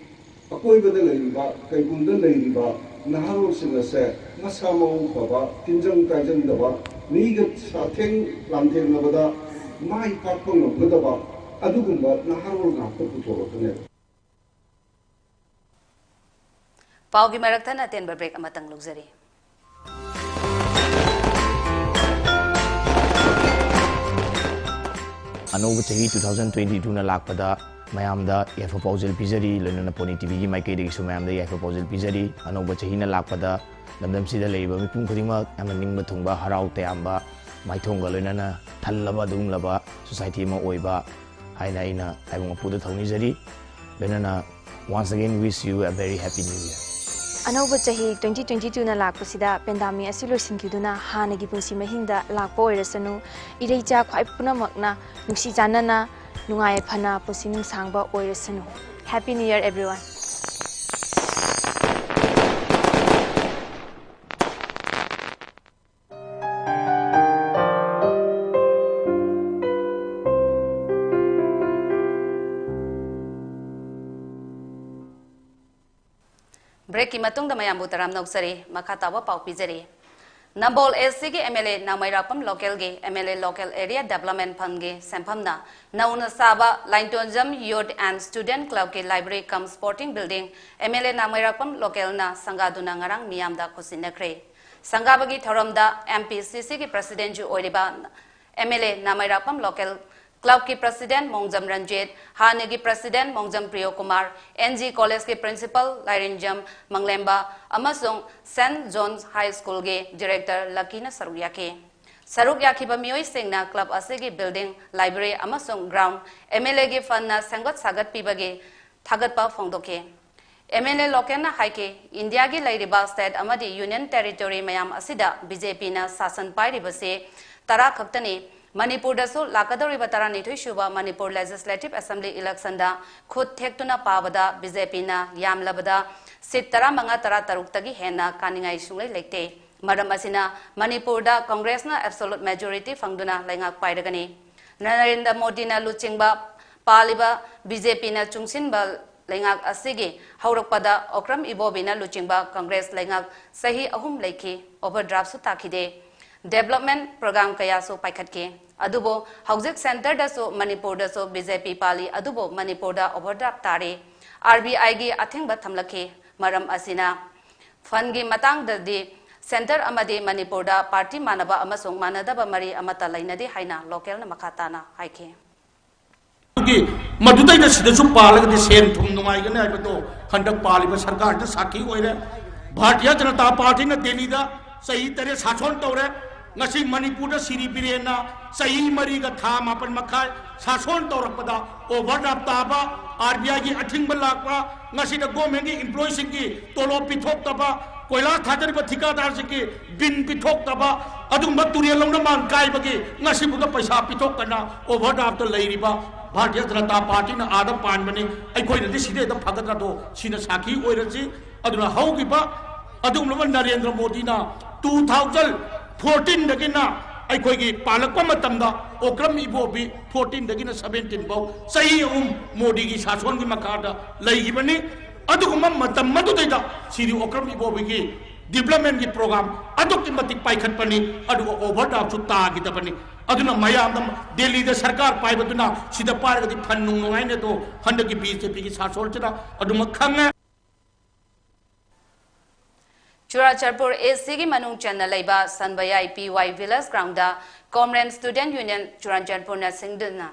ꯑꯀꯣꯏꯕꯗ ꯂꯩꯔꯤꯕ, ꯀꯩꯕꯨꯜꯗ ꯂꯩꯔꯤꯕ ꯅꯍꯥꯔꯣꯜꯁꯤꯡ ꯑꯁꯦ ꯃꯁꯥ ꯃꯎ ꯐꯕ, ꯇꯤꯟꯖꯪ ꯀꯥꯏꯖꯪꯗꯕ, ꯃꯤꯒ ꯁꯥꯊꯦꯡ ꯂꯥꯟꯊꯦꯡꯅꯕꯗ ꯃꯥꯏ ꯄꯥꯛꯄ ꯉꯝꯒꯗꯕ ꯑꯗꯨꯒꯨꯝꯕ ꯅꯍꯥꯔꯣꯜ ꯉꯥꯛꯇ ꯄꯨꯊꯣꯔꯛꯀꯅꯦꯕ꯫ ꯄꯥꯎꯒꯤ ꯃꯔꯛ ꯊꯠꯅ ꯑꯇꯦꯟꯕ break ꯑꯃꯇꯪ ꯂꯧꯖꯔꯤ꯫ ꯑꯅꯧꯕ ꯆꯍꯤ two thousand twenty two ꯅ ꯂꯥꯛꯄꯗ ꯃꯌꯥꯝꯗ ꯌꯥꯏꯐ ꯄꯥꯎꯖꯦꯜ ꯄꯤꯖꯔꯤ, ꯂꯣꯏꯅꯅ ꯄꯣꯅꯤ ꯇꯤꯚꯤꯒꯤ ꯃꯥꯏꯀꯩꯗꯒꯤꯁꯨ ꯃꯌꯥꯝꯗ ꯌꯥꯏꯐ ꯄꯥꯎꯖꯦꯜ ꯄꯤꯖꯔꯤ꯫ ꯑꯅꯧꯕ ꯆꯍꯤꯅ ꯂꯥꯛꯄꯗ ꯂꯝꯗꯝꯁꯤꯗ ꯂꯩꯔꯤꯕ ꯃꯤꯄꯨꯝ ꯈꯨꯗꯤꯡꯃꯛ ꯌꯥꯝꯅ ꯅꯤꯡꯕ ꯊꯨꯡꯕ, ꯍꯔꯥꯎ ꯇꯌꯥꯝꯕ, ꯃꯥꯏꯊꯣꯡꯒ ꯂꯣꯏꯅꯅ ꯊꯜꯂꯕ ꯑꯗꯨꯒꯨꯝꯂꯕ society ꯑꯃ ꯑꯣꯏꯕ ꯍꯥꯏꯅ ꯑꯩꯅ ꯇꯥꯏꯕꯪ ꯃꯄꯨꯗ ꯊꯧꯅꯤꯖꯔꯤ꯫ ꯂꯣꯏꯅꯅ once again wish you a very happy new year. ꯑꯅꯧꯕ ꯆꯍꯤ twenty twenty two ꯅ ꯂꯥꯛꯄꯁꯤꯗ pandemic ꯑꯁꯤ ꯂꯣꯏꯁꯤꯟꯈꯤꯗꯨꯅ ꯍꯥꯟꯅꯒꯤ ꯄꯨꯟꯁꯤ ꯃꯍꯤꯡꯗ ꯂꯥꯛꯄ ꯑꯣꯏꯔꯁꯅꯨ, ꯏꯔꯩꯆꯥ ꯈ꯭ꯋꯥꯏ ꯄꯨꯝꯅꯃꯛꯅ ꯅꯨꯡꯁꯤ ꯆꯥꯟꯅꯅ ꯅꯨꯡꯉꯥꯏ ꯌꯥꯏꯐꯅ ꯄꯨꯟꯁꯤ ꯅꯨꯡꯁꯥꯡꯕ ꯑꯣꯏꯔꯁꯅꯨ꯫ Happy New Year everyone. ꯕ꯭ꯔꯦꯛꯀꯤ ꯃꯇꯨꯡꯗ ꯃꯌꯥꯝꯕꯨ ꯇꯔꯥꯝꯅ ꯑꯣꯛꯆꯔꯤ꯫ ꯃꯈꯥ ꯇꯥꯕ ꯄꯥꯎ ꯄꯤꯖꯔꯤ꯫ ꯅꯝꯕꯣꯜ ꯑꯦꯁ ꯁꯤꯒꯤ ꯑꯦꯝ ꯑꯦꯜ ꯑꯦ ꯅꯥꯎꯃꯩꯔꯥꯛꯄꯝ ꯂꯣꯀꯦꯜꯒꯤ M L A local area development ꯐꯟꯒꯤ ꯁꯦꯟꯐꯝꯅ ꯅꯧꯅ ꯁꯥꯕ ꯂꯥꯏꯟꯇꯣꯟꯖꯝ ꯌꯨꯠ ꯑꯦꯟ ꯁ꯭ꯇꯨꯗꯦꯟꯠ ꯀ꯭ꯂꯕꯀꯤ library cum sporting building M L A Naomeirakpam ꯂꯣꯀꯦꯜꯅ ꯁꯪꯒꯥꯗꯨꯅ ꯉꯔꯥꯡ ꯃꯤꯌꯥꯝꯗ ꯈꯨꯠꯁꯤꯟꯅꯈ꯭ꯔꯦ꯫ ꯁꯪꯒꯥꯕꯒꯤ ꯊꯧꯔꯝꯗ ꯑꯦꯝ ꯄꯤ ꯁꯤ ꯁꯤꯒꯤ ꯄ꯭ꯔꯁꯤꯗꯦꯟꯠꯁꯨ ꯑꯣꯏꯔꯤꯕ ꯑꯦꯝ ꯑꯦꯜ ꯑꯦ ꯅꯥꯎꯃꯩꯔꯥꯛꯄꯝ ꯂꯣꯀꯦꯜ ꯀ꯭ꯂꯕꯀꯤ ꯄ꯭ꯔꯁꯤꯗꯦꯟꯠ ꯃꯣꯡꯖꯝ ꯔꯟꯖꯤꯠ, ꯍꯥꯟꯅꯒꯤ ꯄ꯭ꯔꯁꯤꯗꯦꯟꯠ ꯃꯣꯡꯖꯝ ꯄ꯭ꯔꯤꯌꯣ ꯀꯨꯃꯥꯔ, ꯑꯦꯟ ꯖꯤ ꯀꯣꯂꯦꯖꯀꯤ ꯄ꯭ꯔꯤꯟꯁꯤꯄꯥꯜ ꯂꯥꯏꯔꯦꯟꯖꯝ ꯃꯪꯂꯦꯝꯕ ꯑꯃꯁꯨꯡ ꯁꯦꯟꯠ ꯖꯣꯟꯁ ꯍꯥꯏ ꯁ꯭ꯀꯨꯜꯒꯤ ꯗꯤꯔꯦꯛꯇꯔ ꯂꯛꯀꯤꯅ ꯁꯔꯨꯛ ꯌꯥꯈꯤ꯫ ꯁꯔꯨꯛ ꯌꯥꯈꯤꯕ ꯃꯤꯑꯣꯏꯁꯤꯡꯅ ꯀ꯭ꯂꯕ ꯑꯁꯤꯒꯤ ꯕꯤꯜꯗꯤꯡ, ꯂꯥꯏꯕ꯭ꯔꯦꯔꯤ ꯑꯃꯁꯨꯡ ꯒ꯭ꯔꯥꯎꯟꯗ ꯑꯦꯝ ꯑꯦꯜ ꯑꯦꯒꯤ ꯐꯟꯅ ꯁꯦꯝꯒꯠ ꯁꯥꯒꯠꯄꯤꯕꯒꯤ ꯊꯥꯒꯠꯄ ꯐꯣꯡꯗꯣꯛꯈꯤ꯫ ꯑꯦꯝ ꯑꯦꯜ ꯑꯦ ꯂꯣꯀꯦꯜꯅ ꯍꯥꯏꯈꯤ, ꯏꯟꯗꯤꯌꯥꯒꯤ ꯂꯩꯔꯤꯕ ꯁ꯭ꯇꯦꯠ ꯑꯃꯗꯤ ꯌꯨꯅꯤꯌꯟ ꯇꯦꯔꯤꯇꯣꯔꯤ ꯃꯌꯥꯝ ꯑꯁꯤꯗ ꯕꯤ ꯖꯦ ꯄꯤꯅ ꯁꯥꯁꯟ ꯄꯥꯏꯔꯤꯕꯁꯤ ꯇꯔꯥ ꯈꯛꯇꯅꯤ꯫ ꯃꯅꯤꯄꯨꯔꯗꯁꯨ ꯂꯥꯛꯀꯗꯧꯔꯤꯕ ꯇꯔꯥꯅꯤꯊꯣꯏ ꯁꯨꯕ ꯃꯅꯤꯄꯨꯔ ꯂꯦꯖꯤꯁꯂꯦꯇꯤꯚ ꯑꯦꯁꯦꯝꯕ꯭ꯂꯤ ꯏꯂꯦꯛꯁꯟꯗ ꯈꯨꯠ ꯊꯦꯛꯇꯨꯅ ꯄꯥꯕꯗ ꯕꯤ ꯖꯦ ꯄꯤꯅ ꯌꯥꯝꯂꯕꯗ ꯁꯤꯠ ꯇꯔꯥꯃꯉꯥ, ꯇꯔꯥꯇꯔꯨꯛꯇꯒꯤ ꯍꯦꯟꯅ ꯀꯥꯅꯤꯡꯉꯥꯏ ꯁꯨꯡꯂꯩ ꯂꯩꯇꯦ꯫ ꯃꯔꯝ ꯑꯁꯤꯅ ꯃꯅꯤꯄꯨꯔꯗ ꯀꯪꯒ꯭ꯔꯦꯁꯅ ꯑꯦꯕꯁꯣꯂꯨꯠ ꯃꯦꯖꯣꯔꯤꯇꯤ ꯐꯪꯗꯨꯅ ꯂꯩꯉꯥꯛ ꯄꯥꯏꯔꯒꯅꯤ꯫ ꯅꯔꯦꯟꯗ꯭ꯔ ꯃꯣꯗꯤꯅ ꯂꯨꯆꯤꯡꯕ ꯄꯥꯜꯂꯤꯕ ꯕꯤ ꯖꯦ ꯄꯤꯅ ꯆꯨꯡꯁꯤꯟꯕ ꯂꯩꯉꯥꯛ ꯑꯁꯤꯒꯤ ꯍꯧꯔꯛꯄꯗ ꯑꯣꯀ꯭ꯔꯝ ꯏꯕꯣꯕꯤꯅ ꯂꯨꯆꯤꯡꯕ ꯀꯪꯒ꯭ꯔꯦꯁ ꯂꯩꯉꯥꯛ ꯆꯍꯤ ꯑꯍꯨꯝ ꯂꯩꯈꯤ, ꯑꯣꯚꯔꯗ꯭ꯔꯥꯐꯁꯨ ꯇꯥꯈꯤꯗꯦ꯫ ꯗꯦꯕꯂꯞꯃꯦꯟ ꯄ꯭ꯔꯣꯒ꯭ꯔꯥꯝ ꯀꯌꯥꯁꯨ ꯄꯥꯏꯈꯠꯈꯤ꯫ ꯑꯗꯨꯕꯨ ꯍꯧꯖꯤꯛ ꯁꯦꯟꯇꯔꯗꯁꯨ ꯃꯅꯤꯄꯨꯔꯗꯁꯨ ꯕꯤ ꯖꯦ ꯄꯤ ꯄꯥꯜꯂꯤ, ꯑꯗꯨꯕꯨ ꯃꯅꯤꯄꯨꯔꯗ ꯑꯣꯚꯔꯗ꯭ꯔꯥꯐ ꯇꯥꯔꯤ꯫ ꯑꯥꯔ ꯕꯤ ꯑꯥꯏꯒꯤ ꯑꯊꯤꯡꯕ ꯊꯝꯂꯛꯈꯤ꯫ ꯃꯔꯝ ꯑꯁꯤꯅ ꯐꯟꯒꯤ ꯃꯇꯥꯡꯗꯗꯤ ꯁꯦꯟꯇꯔ ꯑꯃꯗꯤ ꯃꯅꯤꯄꯨꯔꯗ ꯄꯥꯔꯇꯤ ꯃꯥꯟꯅꯕ ꯑꯃꯁꯨꯡ ꯃꯥꯟꯅꯗꯕ ꯃꯔꯤ ꯑꯃꯠꯇ ꯂꯩꯅꯗꯦ ꯍꯥꯏꯅ ꯂꯣꯀꯦꯜꯅ ꯃꯈꯥ ꯇꯥꯅ ꯍꯥꯏꯈꯤ꯫ ꯑꯗꯨꯒꯤ ꯃꯗꯨꯗꯩꯗ ꯁꯤꯗꯁꯨ ꯄꯥꯜꯂꯒꯗꯤ ꯁꯦꯟ ꯊꯨꯝ ꯅꯨꯡꯉꯥꯏꯒꯅꯤ ꯍꯥꯏꯕꯗꯣ ꯍꯟꯗꯛ ꯄꯥꯜꯂꯤꯕ ꯁꯔꯀꯥꯔꯗ ꯁꯥꯈꯤ ꯑꯣꯏꯔꯦ꯫ ꯚꯥꯔꯇꯤꯌ ꯖꯅꯇꯥ ꯄꯥꯔꯇꯤꯅ ꯗꯦꯜꯂꯤꯗ ꯆꯍꯤ ꯇꯔꯦꯠ ꯁꯥꯁꯣꯟ ꯇꯧꯔꯦ꯫ ꯉꯁꯤ ꯃꯅꯤꯄꯨꯔꯗ ꯁꯤꯔꯤ ꯕꯤꯔꯦꯟꯅ ꯆꯍꯤ ꯃꯔꯤꯒ ꯊꯥ ꯃꯥꯄꯟ ꯃꯈꯥꯏ ꯁꯥꯁꯣꯟ ꯇꯧꯔꯛꯄꯗ ꯑꯣꯚꯔꯗ꯭ꯔꯥꯐ ꯇꯥꯕ, ꯑꯥꯔ ꯕꯤ ꯑꯥꯏꯒꯤ ꯑꯊꯤꯡꯕ ꯂꯥꯛꯄ, ꯉꯁꯤꯗ ꯒꯣꯔꯃꯦꯟꯒꯤ ꯏꯝꯄ꯭ꯂꯣꯌꯤꯁꯤꯡꯒꯤ ꯇꯣꯂꯣꯞ ꯄꯤꯊꯣꯛꯇꯕ, ꯀꯣꯏꯂꯥ ꯊꯥꯗꯔꯤꯕ ꯊꯤꯀꯥꯗꯥꯔꯁꯤꯡꯒꯤ ꯕꯤꯟ ꯄꯤꯊꯣꯛꯇꯕ, ꯑꯗꯨꯒꯨꯝꯕ ꯇꯨꯔꯦꯜ ꯂꯧꯅ ꯃꯥꯟ ꯀꯥꯏꯕꯒꯤ ꯉꯁꯤꯕꯨꯛꯇ ꯄꯩꯁꯥ ꯄꯤꯊꯣꯛꯇꯅ ꯑꯣꯚꯔꯗ꯭ꯔꯥꯐꯇ ꯂꯩꯔꯤꯕ ꯚꯥꯔꯇꯤꯌ ꯖꯅꯇꯥ ꯄꯥꯔꯇꯤꯅ ꯑꯥꯗ ꯄꯥꯟꯕꯅꯤ, ꯑꯩꯈꯣꯏꯅꯗꯤ ꯁꯤꯗꯩꯗ ꯐꯒꯗ꯭ꯔꯗꯣ ꯁꯤꯅ ꯁꯥꯈꯤ ꯑꯣꯏꯔꯁꯤ꯫ ꯑꯗꯨꯅ ꯍꯧꯈꯤꯕ ꯑꯗꯨꯒꯨꯝꯂꯕ ꯅꯔꯦꯟꯗ꯭ꯔ ꯃꯣꯗꯤꯅ two thousand fourteen ꯗꯒꯤꯅ ꯑꯩꯈꯣꯏꯒꯤ ꯄꯥꯜꯂꯛꯄ ꯃꯇꯝꯗ ꯑꯣꯀ꯭ꯔꯝ ꯏꯕꯣꯕꯤ fourteen ꯗꯒꯤꯅ seventeen ꯐꯥꯎ ꯆꯍꯤ ꯑꯍꯨꯝ ꯃꯣꯗꯤꯒꯤ ꯁꯥꯁꯣꯟꯒꯤ ꯃꯈꯥꯗ ꯂꯩꯈꯤꯕꯅꯤ꯫ ꯑꯗꯨꯒꯨꯝꯕ ꯃꯇꯝ ꯑꯗꯨꯗꯩꯗ ꯁꯤꯗꯤ ꯑꯣꯀ꯭ꯔꯝ ꯏꯕꯣꯕꯤꯒꯤ ꯗꯤꯕ꯭ꯂꯞꯃꯦꯟꯒꯤ ꯄ꯭ꯔꯣꯒ꯭ꯔꯥꯝ ꯑꯗꯨꯛꯀꯤ ꯃꯇꯤꯛ ꯄꯥꯏꯈꯠꯄꯅꯤ, ꯑꯗꯨꯒ ꯑꯣꯚꯔꯗ꯭ꯔꯥꯐꯁꯨ ꯇꯥꯈꯤꯗꯕꯅꯤ꯫ ꯑꯗꯨꯅ ꯃꯌꯥꯝꯅ ꯗꯦꯜꯂꯤꯗ ꯁꯔꯀꯥꯔ ꯄꯥꯏꯕꯗꯨꯅ ꯁꯤꯗ ꯄꯥꯏꯔꯒꯗꯤ ꯐꯟ ꯅꯨꯡ ꯅꯨꯡꯉꯥꯏꯅꯤ, ꯑꯗꯣ ꯍꯟꯗꯛꯀꯤ ꯕꯤ ꯖꯦ ꯄꯤꯒꯤ ꯁꯥꯁꯣꯟꯁꯤꯅ ꯑꯗꯨꯃꯛ ꯈꯪꯉꯦ꯫ ꯆꯨꯔꯥꯆꯥꯟꯄꯨꯔ ꯑꯦ ꯁꯤꯒꯤ ꯃꯅꯨꯡ ꯆꯟꯅ ꯂꯩꯕ ꯁꯟꯕꯌꯥꯏ ꯄꯤ ꯋꯥꯏ ꯚꯤꯂꯦꯖ ꯒ꯭ꯔꯥꯎꯟꯗ ꯀꯣꯝꯔꯦꯟ ꯁ꯭ꯇꯨꯗꯦꯟꯠ ꯌꯨꯅꯤꯌꯟ ꯆꯨꯔꯥꯆꯥꯟꯄꯨꯔꯅ ꯁꯤꯟꯗꯨꯅ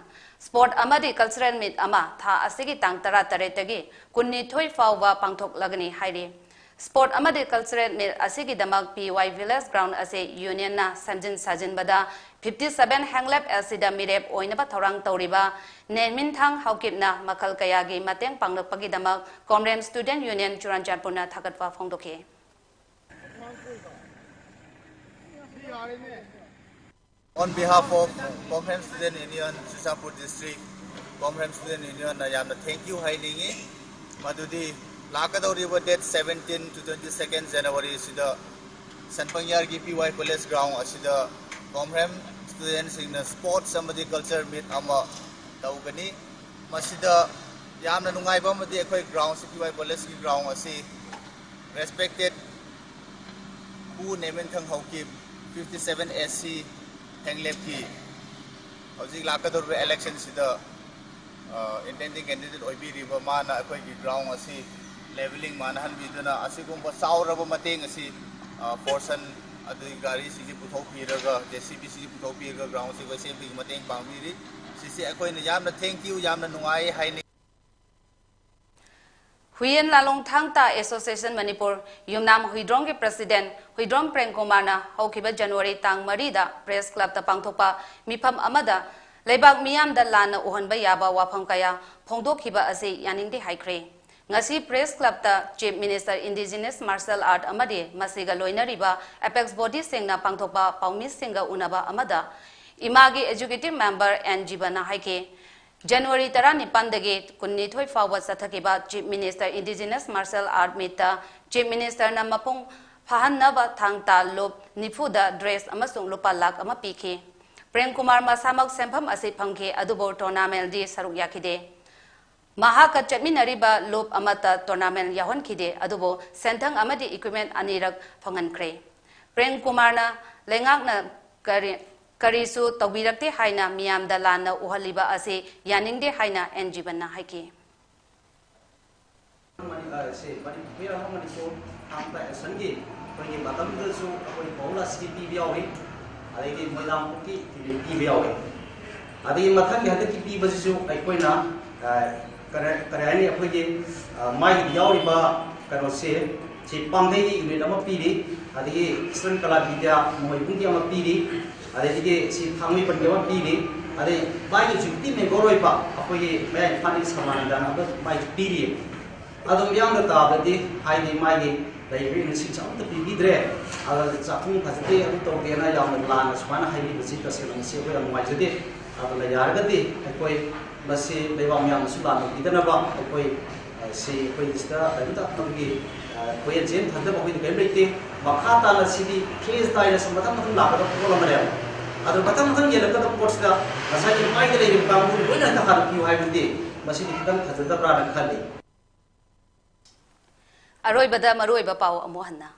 ꯁ꯭ꯄꯣꯔꯠ ꯑꯃꯗꯤ ꯀꯜꯆꯔꯦꯜ ꯃꯤꯠ ꯑꯃ ꯊꯥ ꯑꯁꯤꯒꯤ ꯇꯥꯡ ꯇꯔꯥꯇꯔꯦꯠꯇꯒꯤ ꯀꯨꯟꯅꯤꯊꯣꯏ ꯐꯥꯎꯕ ꯄꯥꯡꯊꯣꯛꯂꯒꯅꯤ ꯍꯥꯏꯔꯤ꯫ ꯁ꯭ꯄꯣꯔꯠ ꯑꯃꯗꯤ ꯀꯜꯆꯔꯦꯜ ꯃꯤꯠ ꯑꯁꯤꯒꯤꯗꯃꯛ ꯄꯤ ꯋꯥꯏ ꯚꯤꯂꯦꯖ ꯒ꯭ꯔꯥꯎꯟ ꯑꯁꯤ ꯌꯨꯅꯤꯌꯟꯅ ꯁꯦꯝꯖꯤꯟ ꯁꯥꯖꯤꯟꯕꯗ ꯐꯤꯐꯇꯤ ꯁꯚꯦꯟ ꯍꯦꯡꯂꯦꯞ ꯑꯦꯜ ꯁꯤꯗ ꯃꯤꯔꯦꯞ ꯑꯣꯏꯅꯕ ꯊꯧꯔꯥꯡ ꯇꯧꯔꯤꯕ ꯅꯦꯃꯤꯟꯊꯥꯡ ꯍꯥꯎꯀꯤꯞꯅ ꯃꯈꯜ ꯀꯌꯥꯒꯤ ꯃꯇꯦꯡ ꯄꯥꯡꯂꯛꯄꯒꯤꯗꯃꯛ ꯀꯣꯝꯔꯦꯟ ꯁ꯭ꯇꯨꯗꯦꯟꯠ ꯌꯨꯅꯤꯌꯟ ꯆꯨꯔꯥꯆꯥꯟꯄꯨꯔꯅ ꯊꯥꯒꯠꯄ ꯐꯣꯡꯗꯣꯛꯈꯤ꯫ On behalf of Komrem Student Union, Churachandpur District, Komrem Student Union ꯅ ꯌꯥꯝꯅ thank you ꯍꯥꯏꯅꯤꯡꯉꯤ꯫ ꯃꯗꯨꯗꯤ ꯂꯥꯛꯀꯗꯧꯔꯤꯕ date seventeen to twenty second January ꯁꯤꯗ ꯁꯟꯄꯪꯌꯥꯔꯒꯤ P Y College ground ꯑꯁꯤꯗ ꯀꯣꯝꯔꯦꯝ ꯁ꯭ꯇꯨꯗꯦꯟꯠꯁꯤꯡꯅ ꯁ꯭ꯄꯣꯔꯠꯁ ꯑꯃꯗꯤ ꯀꯜꯆꯔ ꯃꯤꯠ ꯑꯃ ꯇꯧꯒꯅꯤ꯫ ꯃꯁꯤꯗ ꯌꯥꯝꯅ ꯅꯨꯡꯉꯥꯏꯕ ꯑꯃꯗꯤ ꯑꯩꯈꯣꯏ ꯒ꯭ꯔꯥꯎꯟꯁꯤ, P Y College ꯀꯤ ground ꯑꯁꯤ respected ꯄꯨ ꯅꯦꯃꯤꯟꯊꯪ ꯍꯧꯀꯤꯞ, fifty seven S C ꯍꯦꯡꯂꯦꯞꯀꯤ ꯍꯧꯖꯤꯛ ꯂꯥꯛꯀꯗꯧꯔꯤꯕ election ꯁꯤꯗ intending candidate ꯑꯣꯏꯕꯤꯔꯤꯕ ꯃꯥꯅ ꯑꯩꯈꯣꯏꯒꯤ ground ꯑꯁꯤ levelling ꯃꯥꯟꯅꯍꯟꯕꯤꯗꯨꯅ ꯑꯁꯤꯒꯨꯝꯕ ꯆꯥꯎꯔꯕ ꯃꯇꯦꯡ ꯑꯁꯤ ꯐꯣꯔꯁꯟ ꯑꯗꯨꯒꯤ ꯒꯥꯔꯤꯁꯤꯡꯁꯤ ꯄꯨꯊꯣꯛꯄꯤꯔꯒ, J C B ꯁꯤꯡꯁꯤ ꯄꯨꯊꯣꯛꯄꯤꯔꯒ ground ꯑꯁꯤ ꯑꯩꯈꯣꯏ ꯁꯦꯝꯕꯒꯤ ꯃꯇꯦꯡ ꯄꯥꯡꯕꯤꯔꯤ꯫ ꯁꯤꯁꯤ ꯑꯩꯈꯣꯏꯅ ꯌꯥꯝꯅ thank you, ꯌꯥꯝꯅ ꯅꯨꯡꯉꯥꯏ ꯍꯥꯏꯅꯤꯡꯏ꯫ ꯍꯨꯏꯌꯦꯟ ꯂꯥꯂꯣꯡ ꯊꯥꯡ ꯇꯥ ꯑꯦꯁꯣꯁꯤꯌꯦꯁꯟ ꯃꯅꯤꯄꯨꯔ ꯌꯨꯝꯅꯥꯝ ꯍꯨꯏꯗ꯭ꯔꯣꯝꯒꯤ ꯄ꯭ꯔꯁꯤꯗꯦꯟꯠ ꯍꯨꯏꯗ꯭ꯔꯣꯝ ꯄ꯭ꯔꯦꯝꯀꯨꯃꯥꯔꯅ ꯍꯧꯈꯤꯕ ꯖꯅꯋꯥꯔꯤ ꯇꯥꯡ ꯃꯔꯤꯗ ꯄ꯭ꯔꯦꯁ ꯀ꯭ꯂꯕꯇ ꯄꯥꯡꯊꯣꯛꯄ ꯃꯤꯐꯝ ꯑꯃꯗ ꯂꯩꯕꯥꯛ ꯃꯤꯌꯥꯝꯗ ꯂꯥꯟꯅ ꯎꯍꯟꯕ ꯌꯥꯕ ꯋꯥꯐꯝ ꯀꯌꯥ ꯐꯣꯡꯗꯣꯛꯈꯤꯕ ꯑꯁꯤ ꯌꯥꯅꯤꯡꯗꯦ ꯍꯥꯏꯈ꯭ꯔꯦ꯫ ꯉꯁꯤ ꯄ꯭ꯔꯦꯁ ꯀ꯭ꯂꯕꯇ chief minister indigenous martial art ꯑꯃꯗꯤ ꯃꯁꯤꯒ ꯂꯣꯏꯅꯔꯤꯕ ꯑꯦꯄꯦꯛꯁ ꯕꯣꯗꯤꯁꯤꯡꯅ ꯄꯥꯡꯊꯣꯛꯄ ꯄꯥꯎꯃꯤꯁꯤꯡꯒ ꯎꯅꯕ ꯑꯃꯗ ꯏꯃꯥꯒꯤ ꯑꯦꯛꯖꯤꯀ꯭ꯌꯨꯇꯤꯚ ꯃꯦꯝꯕꯔ ꯑꯦꯟ ꯖꯤꯕꯅ ꯍꯥꯏꯈꯤ, ꯖꯅꯋꯥꯔꯤ ꯇꯔꯥꯅꯤꯄꯥꯟꯗꯒꯤ ꯀꯨꯟꯅꯤꯊꯣꯏ ꯐꯥꯎꯕ ꯆꯠꯊꯈꯤꯕ chief minister indigenous martial art ꯃꯤꯠꯇ ꯆꯤꯐ ꯃꯤꯅꯤꯁꯇꯔꯅ ꯃꯄꯨꯡ ꯐꯥꯍꯟꯅꯕ ꯊꯥꯡ ꯇꯥ ꯂꯨꯞ ꯅꯤꯐꯨꯗ ꯗ꯭ꯔꯦꯁ ꯑꯃꯁꯨꯡ ꯂꯨꯄꯥ ꯂꯥꯈ ꯑꯃ ꯄꯤꯈꯤ꯫ ꯄ꯭ꯔꯦꯝꯀꯨꯃꯥꯔ ꯃꯁꯥꯃꯛ ꯁꯦꯟꯐꯝ ꯑꯁꯤ ꯐꯪꯈꯤ, ꯑꯗꯨꯕꯨ ꯇꯣꯔꯅꯥꯃꯦꯟꯗꯤ ꯁꯔꯨꯛ ꯌꯥꯈꯤꯗꯦ꯫ ꯃꯍꯥꯛꯀ ꯆꯠꯃꯤꯟꯅꯔꯤꯕ ꯂꯨꯞ ꯑꯃꯠꯇ tournament ꯌꯥꯎꯍꯟꯈꯤꯗꯦ, ꯑꯗꯨꯕꯨ ꯁꯦꯟꯊꯪ ꯑꯃꯗꯤ equipment ꯑꯅꯤꯔꯛ ꯐꯪꯍꯟꯈ꯭ꯔꯦ꯫ ꯄ꯭ꯔꯦꯝ ꯀꯨꯃꯥꯔꯅ ꯂꯩꯉꯥꯛꯅ ꯀꯔꯤ, ꯀꯔꯤꯁꯨ ꯇꯧꯕꯤꯔꯛꯇꯦ ꯍꯥꯏꯅ ꯃꯤꯌꯥꯝꯗ ꯂꯥꯟꯅ ꯎꯍꯜꯂꯤꯕ ꯑꯁꯤ ꯌꯥꯅꯤꯡꯗꯦ ꯍꯥꯏꯅ ꯑꯦꯟ ꯖꯤꯕꯟꯅ ꯍꯥꯏꯈꯤ꯫ ꯃꯅꯤ-, ꯑ, ꯁꯤ ꯃꯅꯤ-, ꯀꯨꯏꯔꯕ ꯃꯅꯤꯄꯨꯔ ꯊꯥꯡ ꯇꯥ ꯑꯦꯛꯁꯟꯒꯤ ꯑꯩꯈꯣꯏꯒꯤ ꯃꯇꯝꯗꯨꯗꯁꯨ ꯑꯩꯈꯣꯏ ꯕꯥꯎꯜ ꯑꯁꯤꯗꯤ ꯄꯤꯕ ꯌꯥꯎꯔꯤ, ꯑꯗꯩꯗꯤ ꯃꯣꯏꯔꯥꯡ ꯄꯨꯛꯀꯤ ꯄꯤꯕ ꯌꯥꯎꯔꯤ꯫ ꯑꯗꯒꯤ ꯃꯊꯪꯒꯤ ꯍꯟꯗꯛꯀꯤ ꯄꯤꯕꯁꯤꯁꯨ ꯑꯩꯈꯣꯏꯅ, ꯑ, ꯀꯔꯤ, ꯀꯔꯤ ꯍꯥꯏꯅꯤ, ꯑꯩꯈꯣꯏꯒꯤ, ꯑ, ꯃꯥꯒꯤ ꯌꯥꯎꯔꯤꯕ ꯀꯩꯅꯣꯁꯦ, ꯁꯤ ꯄꯥꯡꯒꯩꯒꯤ unit ꯑꯃ ꯄꯤꯔꯤ, ꯑꯗꯒꯤ Eastern Kala Vidya ꯃꯣꯏꯕꯨꯡꯒꯤ ꯑꯃ ꯄꯤꯔꯤ, ꯑꯗꯒꯤꯗꯤ ꯁꯤ ꯊꯥꯡꯃꯩꯕꯟꯒꯤ ꯑꯃ ꯄꯤꯔꯤ, ꯑꯗꯩ ꯃꯥꯒꯤ executive member ꯑꯣꯏꯕ ꯑꯩꯈꯣꯏꯒꯤ ꯃꯌꯥꯏ ꯏꯝꯐꯥꯜꯒꯤ ꯁꯃꯥꯅꯟꯗꯅ ꯑꯃ ꯃꯥꯒꯤ ꯄꯤꯔꯤ꯫ ꯑꯗꯨꯝ ꯌꯥꯝꯅ ꯇꯥꯕꯗꯤ ꯍꯥꯏꯗꯤ ꯃꯥꯒꯤ ꯂꯩꯔꯤꯕ unitꯁꯤꯡꯁꯦ ꯑꯃꯠꯇ ꯄꯤꯕꯤꯗ꯭ꯔꯦ, ꯑꯗꯨꯅ ꯆꯥꯛꯈꯨꯝ ꯐꯖꯗꯦ, ꯑꯗꯨ ꯇꯧꯗꯦꯅ ꯌꯥꯝꯅ ꯂꯥꯟꯅ ꯁꯨꯃꯥꯏꯅ ꯍꯥꯏꯕꯤꯕꯁꯤ ꯇꯁꯦꯡꯅ ꯃꯁꯤ ꯑꯩꯈꯣꯏ ꯌꯥꯝ ꯅꯨꯡꯉꯥꯏꯖꯗꯦ꯫ ꯑꯗꯨꯅ ꯌꯥꯔꯒꯗꯤ ꯑꯩꯈꯣꯏ ꯃꯁꯤ ꯂꯩꯕꯥꯛ ꯃꯤꯌꯥꯝꯅꯁꯨ ꯂꯥꯟꯅ ꯎꯕꯤꯗꯅꯕ ꯑꯩꯈꯣꯏ, ꯑ, ꯁꯤ ꯑꯩꯈꯣꯏ ꯁꯤꯗ ꯀꯔꯤꯝꯇ ꯑꯩꯈꯣꯏꯒꯤ, ꯑ, ꯀꯣꯏꯌꯦꯟ ꯆꯦꯟ ꯊꯟꯗꯕ ꯑꯩꯈꯣꯏꯗ ꯀꯔꯤꯝ ꯂꯩꯇꯦ꯫ ꯃꯈꯥ ꯇꯥꯅ ꯁꯤꯗꯤ phase ꯇꯥꯏꯅ ꯁꯨꯝ ꯃꯊꯪ ꯃꯊꯪ ꯂꯥꯛꯀꯗꯕ ꯄꯣꯠ ꯑꯃꯅꯦꯕ꯫ ꯑꯗꯣ ꯃꯊꯪ ꯃꯊꯪ ꯌꯦꯜꯂꯛꯀꯗꯕ ꯄꯣꯠꯁꯤꯗ ꯉꯁꯥꯏꯒꯤ ꯃꯥꯏꯗ ꯂꯩꯔꯤꯕ ꯀꯥꯡꯕꯨ ꯂꯣꯏꯅ ꯍꯦꯛꯇ ꯍꯥꯟꯅ ꯄꯤꯌꯨ ꯍꯥꯏꯕꯗꯨꯗꯤ ꯃꯁꯤꯗꯤ ꯈꯤꯇꯪ ꯐꯖꯗꯕ꯭ꯔꯥꯅ ꯈꯜꯂꯤ꯫ ꯑꯔꯣꯏꯕꯗ ꯃꯔꯨꯑꯣꯏꯕ ꯄꯥꯎ ꯑꯃꯨꯛ ꯍꯟꯅ꯫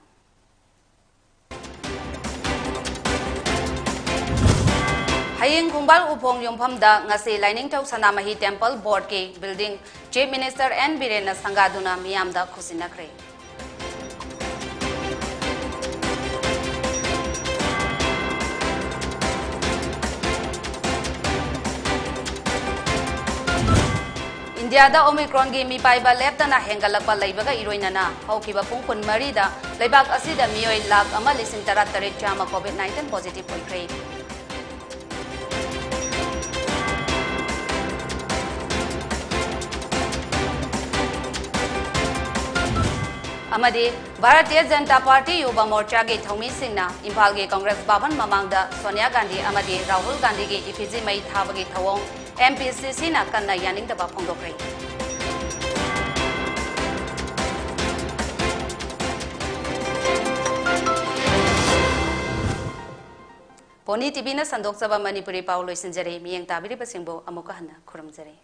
ꯍꯌꯦꯡ ꯈꯣꯡꯕꯥꯜ ꯎꯐꯣꯡ ꯌꯨꯝꯐꯝꯗ ꯉꯁꯤ ꯂꯥꯏꯅꯤꯡꯊꯧ ꯁꯅꯥꯃꯍꯤ temple boardꯀꯤ building Chief Minister ꯑꯦꯟ ꯕꯤꯔꯦꯟꯅ ꯁꯪꯒꯥꯗꯨꯅ ꯃꯤꯌꯥꯝꯗ ꯈꯨꯠꯁꯤꯟꯅꯈ꯭ꯔꯦ꯫ ꯏꯟꯗꯤꯌꯥꯗ Omicronꯒꯤ ꯃꯤꯄꯥꯏꯕ ꯂꯦꯞꯇꯅ ꯍꯦꯟꯒꯠꯂꯛꯄ ꯂꯩꯕꯒ ꯏꯔꯣꯏꯅꯅ ꯍꯧꯈꯤꯕ ꯄꯨꯡ ꯀꯨꯟꯃꯔꯤꯗ ꯂꯩꯕꯥꯛ ꯑꯁꯤꯗ ꯃꯤꯑꯣꯏ ꯂꯥꯈ ꯑꯃ ꯂꯤꯁꯤꯡ ꯇꯔꯥ ꯇꯔꯦꯠ ꯆꯥꯝꯃ COVID nineteen positive ꯑꯣꯏꯈ꯭ꯔꯦ꯫ ꯑꯃꯗꯤ ꯚꯥꯔꯇꯤꯌ ꯖꯅꯇꯥ ꯄꯥꯔꯇꯤ ꯌꯨꯕ ꯃꯣꯔꯆꯥꯒꯤ ꯊꯧꯃꯤꯁꯤꯡꯅ ꯏꯝꯐꯥꯜꯒꯤ ꯀꯪꯒ꯭ꯔꯦꯁ ꯚꯕꯟ ꯃꯃꯥꯡꯗ ꯁꯣꯅꯤꯌꯥ ꯒꯥꯟꯙꯤ ꯑꯃꯗꯤ ꯔꯥꯍꯨꯜ ꯒꯥꯟꯙꯤꯒꯤ effigy ꯃꯩ ꯊꯥꯕꯒꯤ ꯊꯧꯑꯣꯡ ꯑꯦꯝ ꯄꯤ ꯁꯤ ꯁꯤꯅ ꯀꯟꯅ ꯌꯥꯅꯤꯡꯗꯕ ꯐꯣꯡꯗꯣꯛꯈ꯭ꯔꯦ꯫ ꯄꯣꯅꯤ ꯇꯤꯚꯤꯅ ꯁꯟꯗꯣꯛꯆꯕ ꯃꯅꯤꯄꯨꯔꯤ ꯄꯥꯎ ꯂꯣꯏꯁꯤꯟꯖꯔꯦ꯫ ꯃꯤꯠꯌꯦꯡ ꯇꯥꯕꯤꯔꯤꯕꯁꯤꯡꯕꯨ ꯑꯃꯨꯛꯀ ꯍꯟꯅ ꯈꯨꯔꯨꯝꯖꯔꯤ꯫